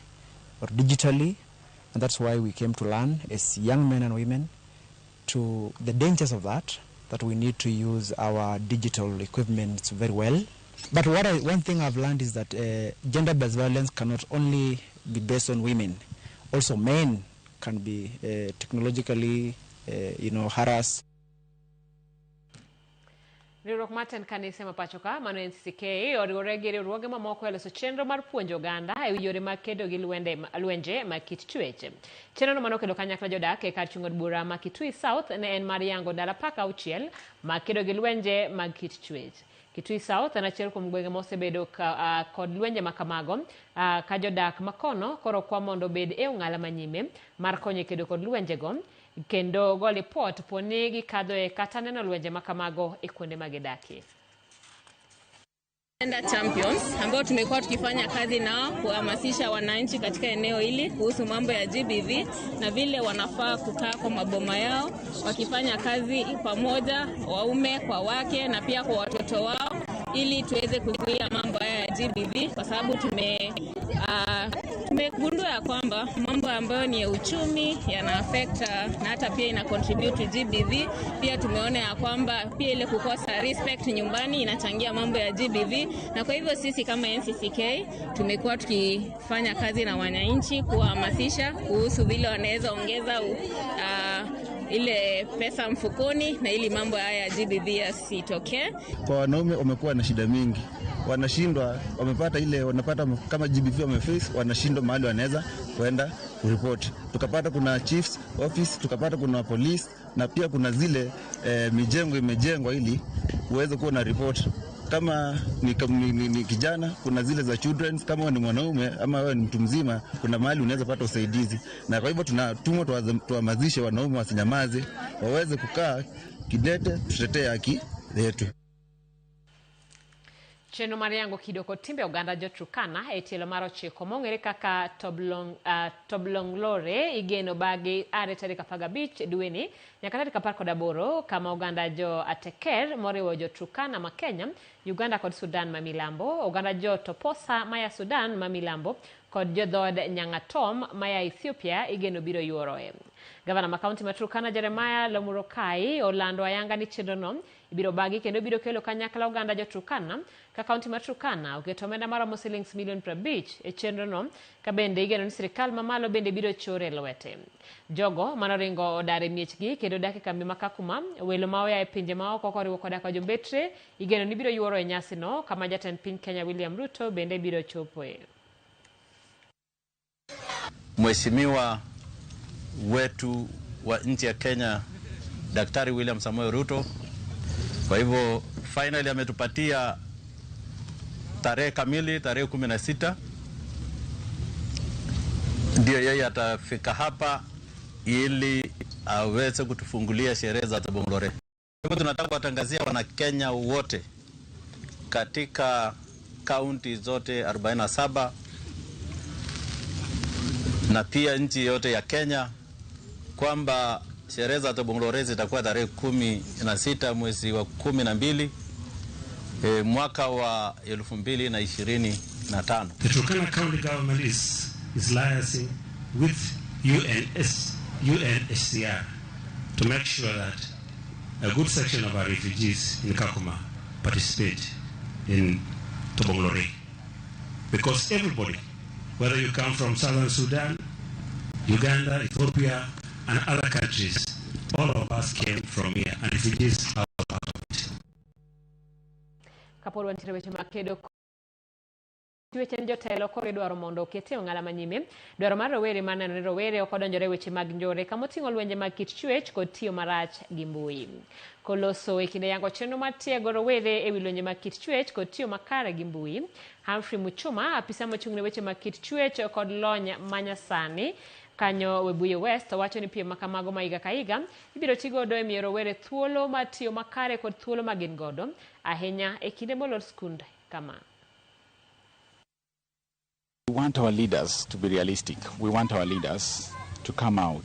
S27: or digitally, and that's why we came to learn as young men and women to the dangers of that we need to use our digital equipment very well. But one thing I've learned is that gender-based violence cannot only be based on women. Also men can be technologically harassed.
S1: Riwruok mar tend kanise ma pacho ka mano NCCK oriwore gi riwruoge mamoko e loso chenro mar puonjo oganda e wi yore mag kedo gi lwenje mag kit chwech. Chenrono manokelo kanyakla jodak e kar chung' od bura ma Kitui South ne en mar yango ndalo 16 mag kedo gi lwenje mag kit chwech. Kitui South en achiel kuom gwenge mosebedo kod lwenje ma kamago ka jodak makono koro kwa mondo obed e ong'ala manyime mar konyo e kedo kod lwenjego kendo go lipot poni gikadhoe kata neno lwenje ma kamago e kuonde ma gidakie.
S14: Gender Champions ambao tumekuwa tukifanya kazi nao kuhamasisha wananchi katika eneo hili kuhusu mambo ya GBV na vile wanafaa kukaa kwa maboma yao wakifanya kazi pamoja, waume kwa wake na pia kwa watoto wao, ili tuweze kuzuia mambo haya ya GBV, kwa sababu tumegundua ya kwamba mambo ambayo ni ya uchumi yana affect na hata pia ina contribute to GBV. Pia tumeona ya kwamba pia ile kukosa respect nyumbani inachangia mambo ya GBV, na kwa hivyo sisi kama NCCK tumekuwa tukifanya kazi na wananchi kuwahamasisha kuhusu vile wanaweza ongeza ile pesa mfukoni na ili mambo haya ya GBV yasitokee.
S15: Kwa wanaume wamekuwa na shida mingi, wanashindwa, wamepata ile wanapata kama GBV wameface, wanashindwa mahali wanaweza kwenda kuripoti. Tukapata kuna chiefs office, tukapata kuna police na pia kuna zile mijengo imejengwa ili uweze kuwa na report. Kama ni kijana, kuna zile za children. Kama ni mwanaume ama wewe ni mtu mzima, kuna mahali unaweza pata usaidizi. Na kwa hivyo tunatumwa tuhamasishe wanaume wasinyamaze, waweze kukaa kidete, tutetee haki yetu.
S1: Chenro mar yango kido kod timbe oganda jo Turkana e tielo mar 9 mong'ere kaka Toblonglore igeno bagi are tarik 15 dweni nyaka tarik 18, kama oganda jo Ateker moriwo jo Turkana ma Kenya, Uganda kod Sudan ma milambo, oganda jo Toposa maya Sudan ma milambo kod jo dhood Nyangatom maya Ethiopia igeno biro yuoroe. Gavana ma kaunti ma Turkana Jeremiah Lomurokai olando ayanga ni chenrono ibiro bagi kendo biro kelo kanyakla oganda jo Turkana ka kaunti ma Turkana oketo omenda maromo silings milion 50 e chenrono, ka bende igeno ni sirikal mamalo bende biro chore lwete. Jogo manoringo odar e miechgi kendo dak e kambi ma Kakuma, welo ma oya e pinje maoko koriwo koda ka jombetre igeno ni biro yuoro e nyasino, kama jatend piny Kenya William Ruto bende biro chopoe.
S4: Mheshimiwa wetu wa nchi ya Kenya Daktari William Samoei Ruto, kwa hivyo finally ametupatia tarehe kamili, tarehe 16 ndio yeye atafika hapa ili aweze kutufungulia sherehe za Tobong'lore. Kwa hivyo tunataka kuwatangazia wana Kenya wote katika kaunti zote 47 na pia nchi yote ya Kenya kwamba sherehe za Tobong'lore zitakuwa tarehe 16 mwezi wa 12 mwaka wa 2025.
S16: The Turkana County government is liaising with UNHCR to make sure that a good section of our refugees in Kakuma participate in Tobong'lore. Because everybody, whether you come from Southern Sudan, Uganda, Ethiopia, and other countries, all of us came from here, and refugees are part of it.
S1: Kapod wantiere weche mag kedo weche jotelo koro idwaro mondo oketie ong'ala manyime dwaro mar rowere mar neno ni rowere ok odonjore weche mag njore kamoting'o lwenje mag kit chwech kod tiyo marach gi mbui. Koloso e kinde yango chenro mar tiego rowere ewi lwenje mag kit chwech kod tiyo makare gi mbui, Humphrey Muchuma, apisa mochung' ne weche mag kit chwech kod lony manyasani kanyo Webuye West, wacho ni piem makamago ma higa ka higa ibiro ti godo e miyo rowere thuolo mar tiyo makare kod thuolo ma gin godo ahinya e kinde molor skunde kama.
S9: We want our leaders to be realistic. We want our leaders to come out,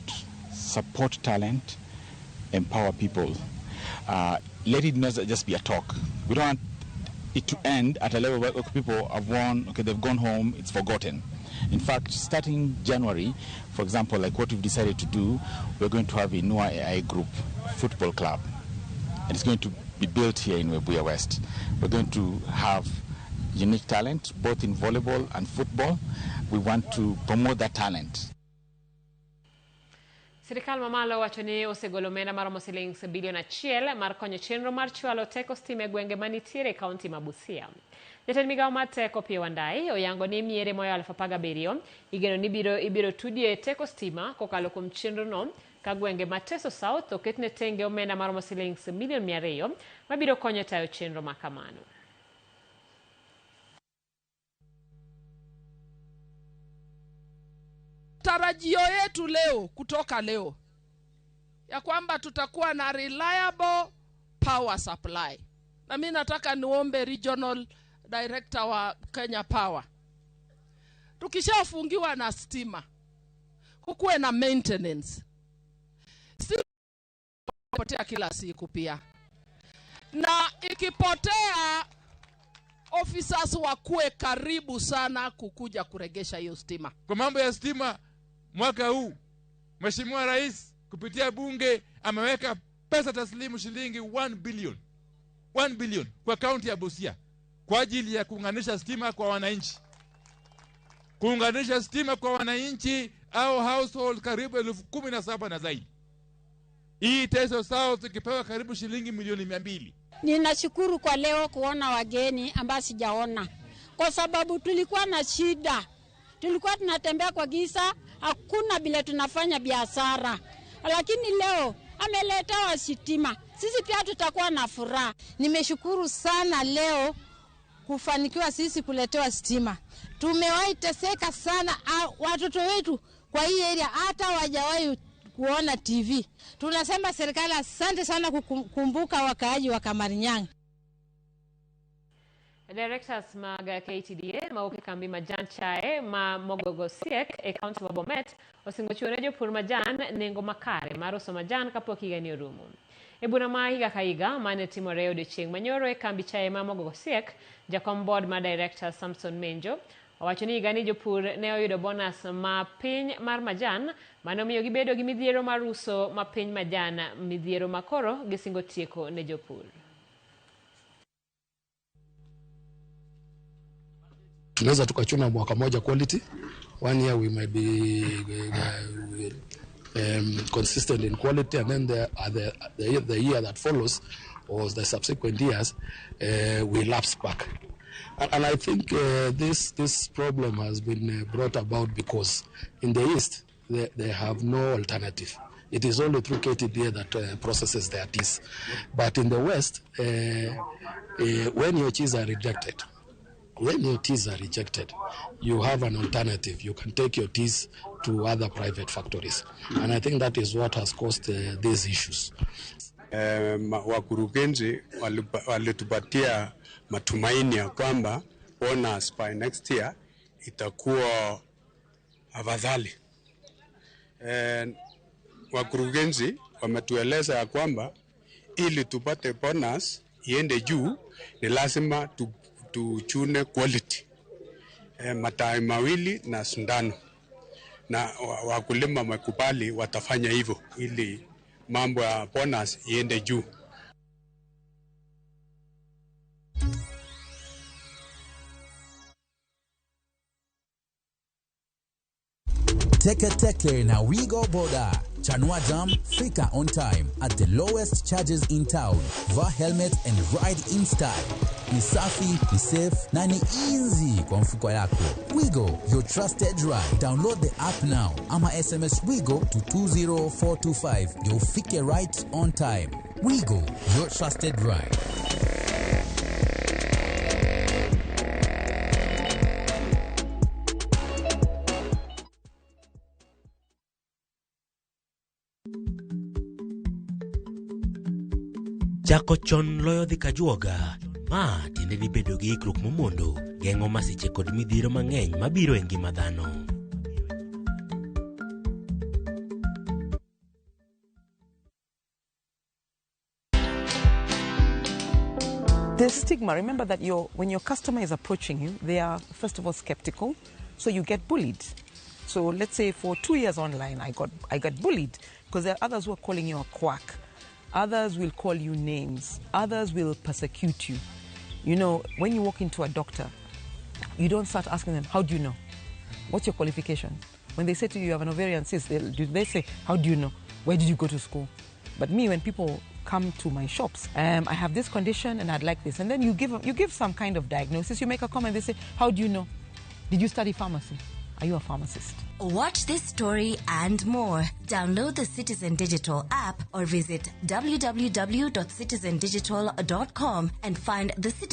S9: support talent, empower people. Let it not just be a talk. We don't want it to end at a level where people have won, okay, they've gone home, it's forgotten. In fact, starting January, for example, like what we've decided to do, we're going to have a Inua AI Group football club. And it's going to be built here in Webuye West. We're going to have unique talent, both in volleyball and football. We want to promote that talent.
S1: Sirikal mamalo wacho ni osegolo omenda maromo silings bilion 1 mar konyo chenro mar chwalo teko stima e gwenge manitiere e kaunti ma Busia. Jatend migawo mar teko Opiyo Wandayi oyango ni miere moyo 17,000 igeno ni ibiro tudie teko stima kokalo kuom chenro no, ka gwenge ma Teso South oketne tenge omenda maromo silings milion 200 mabiro konyo tayo chenro ma kamano.
S17: Tarajio yetu leo kutoka leo ya kwamba tutakuwa na reliable power supply. Na mimi nataka niombe regional director wa Kenya Power, tukishafungiwa na stima kukuwe na maintenance. Stima potea kila siku pia, na ikipotea officers wakuwe karibu sana kukuja kuregesha hiyo stima.
S18: Kwa mambo ya stima mwaka huu Mheshimiwa Rais kupitia bunge ameweka pesa taslimu shilingi 1 billion. 1 billion kwa kaunti ya Busia kwa ajili ya kuunganisha stima kwa wananchi. Kuunganisha stima kwa wananchi au household karibu 17,000 na zaidi. Hii Teso South ikipewa karibu shilingi milioni 200.
S19: Ninashukuru kwa leo kuona wageni ambao sijaona, kwa sababu tulikuwa na shida. Tulikuwa tunatembea kwa giza, hakuna bila tunafanya biashara. Lakini leo ameletewa sitima, sisi pia tutakuwa na furaha.
S20: Nimeshukuru sana leo kufanikiwa sisi kuletewa stima. Tumewahi teseka sana, watoto wetu kwa hii area hata hawajawahi kuona TV. Tunasema serikali asante sana kukumbuka wakaaji wa Kamarinyang.
S1: Directors mag KTDA mawuok e kambi majan chae ma Mogogosiek e kaunti ma Bomet osingo chiwo ne jopur majan nengo makare mar uso majan kapok higani orumo. E bura ma higa ka higa mane timore e odiochieng' manyoro e kambi chae ma Mogogosiek, jakom board ma director Samson Menjo owacho ni higani jopur ne oyudo bonus ma piny mar majan mane omiyo gibedo gi midhiero mar uso ma piny majan, midhiero makoro gisingo tieko ne jopur.
S21: Tunaweza tukachuna mwaka moja quality. 1 year we might be consistent in quality, and then the year that follows or the subsequent years we lapse back. And I think this problem has been brought about because in the East they have no alternative. It is only through KTDA that processes their teas. But in the West, when your teas are rejected, you have an alternative. You can take your teas to other private factories. And I think that is what has caused these issues.
S22: Wakurugenzi walitupatia matumaini ya kwamba bonus by next year itakuwa afadhali. Wakurugenzi wametueleza ya kwamba ili tupate bonus iende juu ni lazima tuchune quality, matai mawili na sindano, na wakulima wamekubali watafanya hivyo ili mambo ya bonus iende juu.
S23: Teke Teke na Wigo Boda. Chanua Jam, fika on time at the lowest charges in town. Vaa helmet and ride in style. Ni safi, ni safe na ni easy kwa mfuko yako. Wigo, your trusted ride. Download the app now ama SMS Wigo to 20425 ndio ufike right on time. Wigo, your trusted ride.
S24: Chako chon loyo dhi kajuoga. Ma tiende ni bedo gi ikruok momondo geng'o masiche kod midhiero mang'eny mabiro e ngima dhano.
S25: The stigma, remember that when your customer is approaching you, they are first of all skeptical, so you get bullied. So let's say for 2 years online, I got bullied because there are others who are calling you a quack. Others will call you names. Others will persecute you. You know, when you walk into a doctor, you don't start asking them, how do you know? What's your qualification? When they say to you, you have an ovarian cyst, they say, how do you know? Where did you go to school? But me, when people come to my shops, I have this condition and I'd like this. And then you give some kind of diagnosis, you make a comment, they say, how do you know? Did you study pharmacy? Are you a pharmacist?
S26: Watch this story and more. Download the Citizen Digital app or visit www.citizendigital.com and find the Citizen